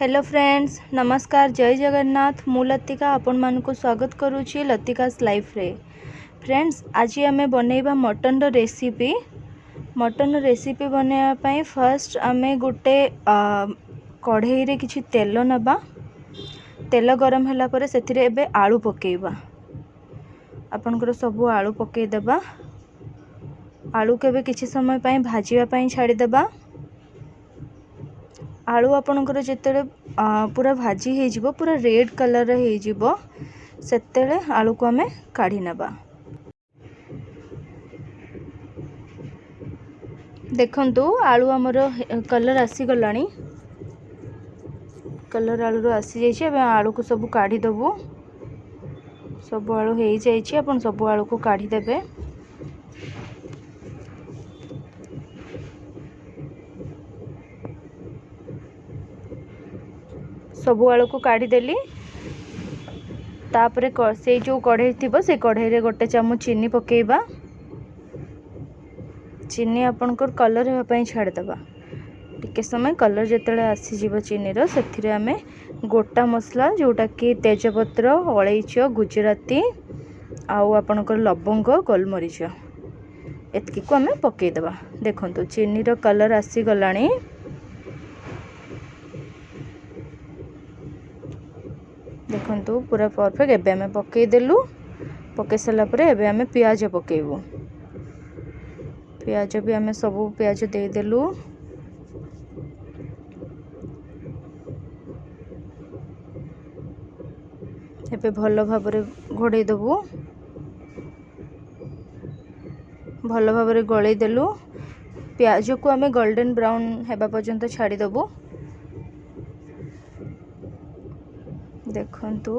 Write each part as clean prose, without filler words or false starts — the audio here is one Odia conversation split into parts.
ହ୍ୟାଲୋ ଫ୍ରେଣ୍ଡସ୍, ନମସ୍କାର, ଜୟ ଜଗନ୍ନାଥ। ମୁଁ ଲତିକା ଆପଣମାନଙ୍କୁ ସ୍ୱାଗତ କରୁଛି ଲତିକାସ୍ ଲାଇଫ୍ରେ। ଫ୍ରେଣ୍ଡସ୍, ଆଜି ଆମେ ବନେଇବା ମଟନ୍ର ରେସିପି। ମଟନ୍ର ରେସିପି ବନେଇବା ପାଇଁ ଫାର୍ଷ୍ଟ ଆମେ ଗୋଟେ କଢ଼େଇରେ କିଛି ତେଲ ନେବା। ତେଲ ଗରମ ହେଲା ପରେ ସେଥିରେ ଏବେ ଆଳୁ ପକାଇବା। ଆପଣଙ୍କର ସବୁ ଆଳୁ ପକାଇଦେବା। ଆଳୁକୁ ଏବେ କିଛି ସମୟ ପାଇଁ ଭାଜିବା ପାଇଁ ଛାଡ଼ିଦେବା। ଆଳୁ ଆପଣଙ୍କର ଯେତେବେଳେ ପୁରା ଭାଜି ହେଇଯିବ, ପୁରା ରେଡ଼୍ କଲର୍ର ହେଇଯିବ, ସେତେବେଳେ ଆଳୁକୁ ଆମେ କାଢ଼ି ନେବା। ଦେଖନ୍ତୁ, ଆଳୁ ଆମର କଲର୍ ଆସିଗଲାଣି, କଲର୍ ଆଳୁରୁ ଆସିଯାଇଛି। ଏବେ ଆଳୁକୁ ସବୁ କାଢ଼ିଦେବୁ। ସବୁ ଆଳୁ ହେଇଯାଇଛି, ଆପଣ ସବୁ ଆଳୁକୁ କାଢ଼ିଦେବେ। ସବୁ ଆଳୁକୁ କାଢ଼ିଦେଲି। ତାପରେ ସେଇ ଯେଉଁ କଢ଼େଇ ଥିବ, ସେଇ କଢ଼େଇରେ ଗୋଟେ ଚାମଚ ଚିନି ପକାଇବା। ଚିନି ଆପଣଙ୍କର କଲର୍ ହେବା ପାଇଁ ଛାଡ଼ିଦେବା ଟିକେ ସମୟ। କଲର୍ ଯେତେବେଳେ ଆସିଯିବ ଚିନିର, ସେଥିରେ ଆମେ ଗୋଟା ମସଲା, ଯେଉଁଟାକି ତେଜପତ୍ର, ଅଳେଇଚ, ଗୁଜୁରାତି ଆଉ ଆପଣଙ୍କର ଲବଙ୍ଗ, ଗୋଲମରିଚ, ଏତିକିକୁ ଆମେ ପକାଇଦେବା। ଦେଖନ୍ତୁ, ଚିନିର କଲର୍ ଆସିଗଲାଣି। ଦେଖନ୍ତୁ, ପୁରା ପରଫେକ୍ଟ। ଏବେ ଆମେ ପକାଇଦେଲୁ। ପକାଇ ସାରିଲା ପରେ ଏବେ ଆମେ ପିଆଜ ପକାଇବୁ। ପିଆଜ ବି ଆମେ ସବୁ ପିଆଜ ଦେଇଦେଲୁ। ଏବେ ଭଲ ଭାବରେ ଘୋଡ଼େଇ ଦେବୁ। ଭଲ ଭାବରେ ଗୋଳେଇ ଦେଲୁ। ପିଆଜକୁ ଆମେ ଗୋଲ୍ଡେନ୍ ବ୍ରାଉନ୍ ହେବା ପର୍ଯ୍ୟନ୍ତ ଛାଡ଼ିଦେବୁ। ଦେଖନ୍ତୁ,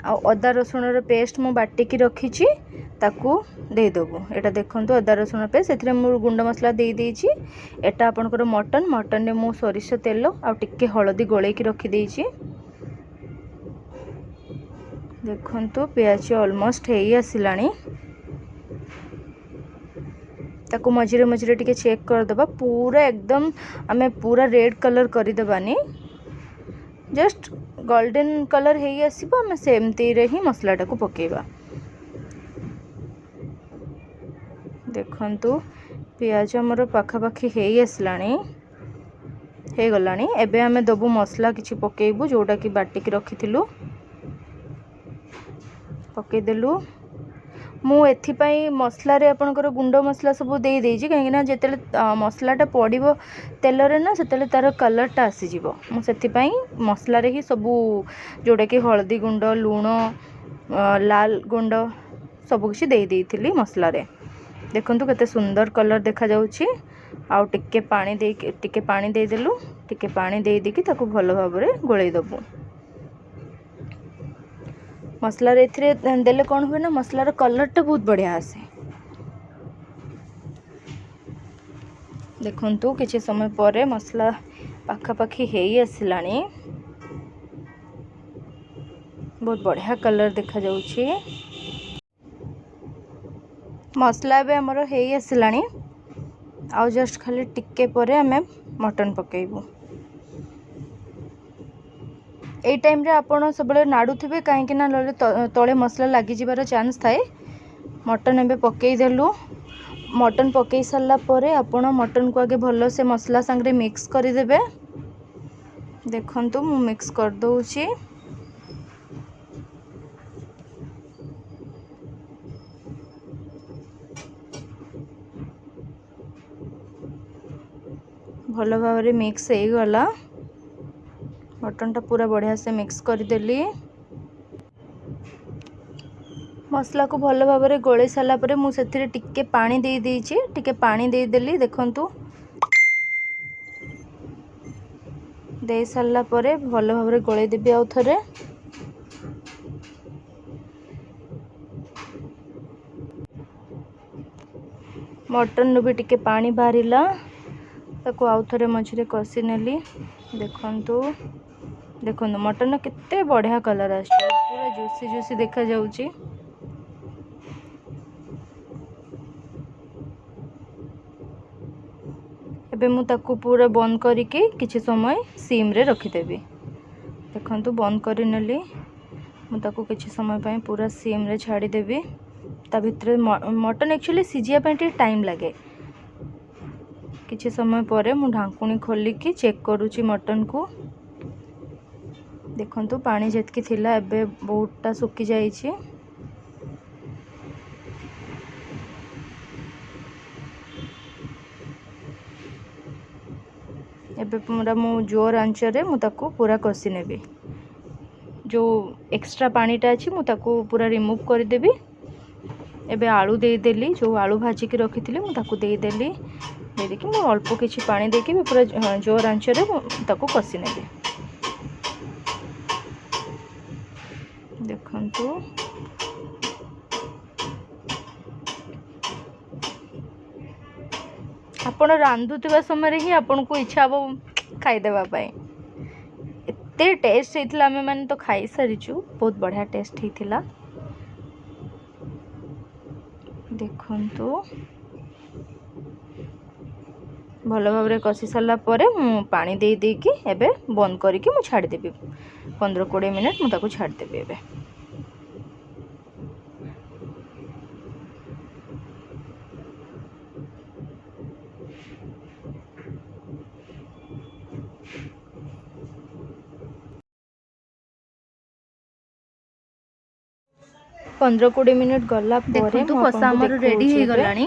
ଆଉ ଅଦା ରସୁଣର ପେଷ୍ଟ ମୁଁ ବାଟିକି ରଖିଛି, ତାକୁ ଦେଇଦେବୁ। ଏଇଟା ଦେଖନ୍ତୁ, ଅଦା ରସୁଣ ପେଷ୍ଟ, ସେଥିରେ ମୁଁ ଗୁଣ୍ଡ ମସଲା ଦେଇଦେଇଛି। ଏଇଟା ଆପଣଙ୍କର ମଟନ୍। ମଟନ୍ରେ ମୁଁ ସୋରିଷ ତେଲ ଆଉ ଟିକେ ହଳଦୀ ଗୋଳେଇକି ରଖିଦେଇଛି। ଦେଖନ୍ତୁ, ପିଆଜ ଅଲମୋଷ୍ଟ ହେଇ ଆସିଲାଣି। ତାକୁ ମଝିରେ ମଝିରେ ଟିକେ ଚେକ୍ କରିଦେବା। ପୁରା ଏକଦମ ଆମେ ପୁରା ରେଡ଼୍ କଲର୍ କରିଦେବାନି, ଜଷ୍ଟ ଗୋଲ୍ଡେନ୍ କଲର୍ ହେଇ ଆସିବ, ଆମେ ସେମିତିରେ ହିଁ ମସଲାଟାକୁ ପକାଇବା। ଦେଖନ୍ତୁ, ପିଆଜ ଆମର ପାଖାପାଖି ହେଇ ଆସିଲାଣି, ହେଇଗଲାଣି। ଏବେ ଆମେ ଦେବୁ ମସଲା କିଛି ପକାଇବୁ, ଯେଉଁଟାକି ବାଟିକି ରଖିଥିଲୁ, ପକାଇଦେଲୁ। ମୁଁ ଏଥିପାଇଁ ମସଲାରେ ଆପଣଙ୍କର ଗୁଣ୍ଡ ମସଲା ସବୁ ଦେଇଦେଇଛି, କାହିଁକିନା ଯେତେବେଳେ ମସଲାଟା ପଡ଼ିବ ତେଲରେ ନା, ସେତେବେଳେ ତା'ର କଲର୍ଟା ଆସିଯିବ। ମୁଁ ସେଥିପାଇଁ ମସଲାରେ ହିଁ ସବୁ, ଯେଉଁଟାକି ହଳଦୀ ଗୁଣ୍ଡ, ଲୁଣ, ଲାଲ ଗୁଣ୍ଡ ସବୁକିଛି ଦେଇ ଦେଇଥିଲି ମସଲାରେ। ଦେଖନ୍ତୁ, କେତେ ସୁନ୍ଦର କଲର୍ ଦେଖାଯାଉଛି। ଆଉ ଟିକେ ପାଣି ଦେଇକି, ଟିକେ ପାଣି ଦେଇଦେଲୁ। ଟିକେ ପାଣି ଦେଇ ଦେଇକି ତାକୁ ଭଲ ଭାବରେ ଗୋଳେଇ ଦେବୁ। ମସଲାରେ ଏଥିରେ ଦେଲେ କ'ଣ ହୁଏ ନା, ମସଲାର କଲର୍ଟା ବହୁତ ବଢ଼ିଆ ଆସେ। ଦେଖନ୍ତୁ, କିଛି ସମୟ ପରେ ମସଲା ପାଖାପାଖି ହେଇ ଆସିଲାଣି। ବହୁତ ବଢ଼ିଆ କଲର୍ ଦେଖାଯାଉଛି। ମସଲା ଏବେ ଆମର ହେଇ ଆସିଲାଣି। ଆଉ ଜଷ୍ଟ ଖାଲି ଟିକେ ପରେ ଆମେ ମଟନ୍ ପକାଇବୁ। ଏଇ ଟାଇମ୍ରେ ଆପଣ ସବୁବେଳେ ନାଡ଼ୁଥିବେ, କାହିଁକି ନା ନହେଲେ ତଳେ ମସଲା ଲାଗିଯିବାର ଚାନ୍ସ ଥାଏ। ମଟନ୍ ଏବେ ପକାଇଦେଲୁ। ମଟନ୍ ପକାଇ ସାରିଲା ପରେ ଆପଣ ମଟନ୍କୁ ଆଗେ ଭଲସେ ମସଲା ସାଙ୍ଗରେ ମିକ୍ସ କରିଦେବେ। ଦେଖନ୍ତୁ, ମୁଁ ମିକ୍ସ କରିଦେଉଛି। ଭଲ ଭାବରେ ମିକ୍ସ ହେଇଗଲା। ମଟନ୍ଟା ପୁରା ବଢ଼ିଆ ସେ ମିକ୍ସ କରିଦେଲି। ମସଲାକୁ ଭଲ ଭାବରେ ଗୋଳେଇ ସାରିଲା ପରେ ମୁଁ ସେଥିରେ ଟିକେ ପାଣି ଦେଇ ଦେଇଛି। ଟିକେ ପାଣି ଦେଇଦେଲି। ଦେଖନ୍ତୁ, ଦେଇ ସାରିଲା ପରେ ଭଲ ଭାବରେ ଗୋଳେଇ ଦେବି ଆଉ ଥରେ। ମଟନ୍ରୁ ବି ଟିକେ ପାଣି ବାହାରିଲା, ତାକୁ ଆଉ ଥରେ ମଝିରେ କଷି ନେଲି। ଦେଖନ୍ତୁ, ଦେଖନ୍ତୁ, ମଟନ୍ର କେତେ ବଢ଼ିଆ କଲର୍ ଆସିଛି, ପୁରା ଜୁସି ଜୁସି ଦେଖାଯାଉଛି। ଏବେ ଏବେ ମୁଁ ତାକୁ ପୁରା ବନ୍ଦ କରିକି କିଛି ସମୟ ସିମ୍ରେ ରଖିଦେବି। ଦେଖନ୍ତୁ, ବନ୍ଦ କରିନେଲି। ମୁଁ ତାକୁ କିଛି ସମୟ ପାଇଁ ପୁରା ସିମ୍ରେ ଛାଡ଼ିଦେବି। ତା ଭିତରେ ମଟନ୍ ଆକ୍ଚୁଆଲି ସିଝିବା ପାଇଁ ଟିକେ ଟାଇମ୍ ଲାଗେ। କିଛି ସମୟ ପରେ ମୁଁ ଢାଙ୍କୁଣୀ ଖୋଲିକି ଚେକ୍ କରୁଛି ମଟନ୍କୁ। ଦେଖନ୍ତୁ, ପାଣି ଯେତିକି ଥିଲା ଏବେ ବହୁତଟା ଶୁଖି ଯାଇଛି। ଏବେ ପୁରା ମୁଁ ଜୋର ଆଞ୍ଚରେ ମୁଁ ତାକୁ ପୁରା କଷି ନେବି। ଯେଉଁ ଏକ୍ସଟ୍ରା ପାଣିଟା ଅଛି, ମୁଁ ତାକୁ ପୁରା ରିମୁଭ୍ କରିଦେବି। ଏବେ ଆଳୁ ଦେଇଦେଲି। ଯେଉଁ ଆଳୁ ଭାଜିକି ରଖିଥିଲି, ମୁଁ ତାକୁ ଦେଇଦେଲି। ଦେଇଦେଇକି ମୁଁ ଅଳ୍ପ କିଛି ପାଣି ଦେଇକି ବି ପୁରା ଜୋର ଆଞ୍ଚରେ ମୁଁ ତାକୁ କଷି ନେବି। ଦେଖନ୍ତୁ, ଆପଣ ରାନ୍ଧୁଥିବା ସମୟରେ ହିଁ ଆପଣଙ୍କୁ ଇଚ୍ଛା ହେବ ଖାଇଦେବା ପାଇଁ। ଏତେ ଟେଷ୍ଟ ହେଇଥିଲା। ଆମେମାନେ ତ ଖାଇସାରିଛୁ, ବହୁତ ବଢ଼ିଆ ଟେଷ୍ଟ ହେଇଥିଲା। ଦେଖନ୍ତୁ, ଭଲ ଭାବରେ କଷି ସାରିଲା ପରେ ମୁଁ ପାଣି ଦେଇ ଦେଇକି ଏବେ ବନ୍ଦ କରିକି ମୁଁ ଛାଡ଼ିଦେବି। 15-20 ମିନିଟ୍ ମୁଁ ତାକୁ ଛାଡ଼ିଦେବି। ଏବେ 15-20 ମିନିଟ୍ ଗଲା ପରେ ଦେଖନ୍ତୁ, ମୁଁ କଷା ଆପଣଙ୍କୁ ଆମର ରେଡ଼ି ଦେଖାଉଛି। ଏବେ ହେଇଗଲାଣି।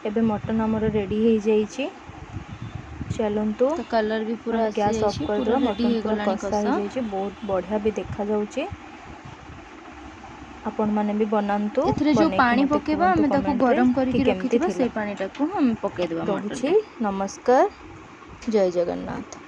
ଏବେ ମଟନ୍ ଆମର ରେଡ଼ି ହେଇଯାଇଛି। ଚାଲନ୍ତୁ, ତ କଲର୍ ବି ପୁରା ଆମେ ଗ୍ୟାସ୍ ଅଫ୍ ଆସିଯାଇଛି, ପୁରା କରିଦେବା। ରେଡ଼ି ମଟନ୍ ପୁରା ହେଇଗଲାଣି କଷା କଷା। ହେଇଯାଇଛି, ବହୁତ ବଢ଼ିଆ ବି ଦେଖାଯାଉଛି। ଆପଣମାନେ ବି ବନାନ୍ତୁ। ଏଥିରେ ଯେଉଁ ବନେଇକି ପାଣି ମୋତେ ପକେଇବା, କୁହନ୍ତୁ ଆମେ ତାକୁ କମେଣ୍ଟରେ ଗରମ କି କରିକି କେମିତି ରଖିଥିବା ଥିଲା। ସେଇ ପାଣିଟାକୁ ଆମେ ପକେଇଦେବା ରହୁଛି, ମଟନରେ। ନମସ୍କାର, ଜୟ ଜଗନ୍ନାଥ।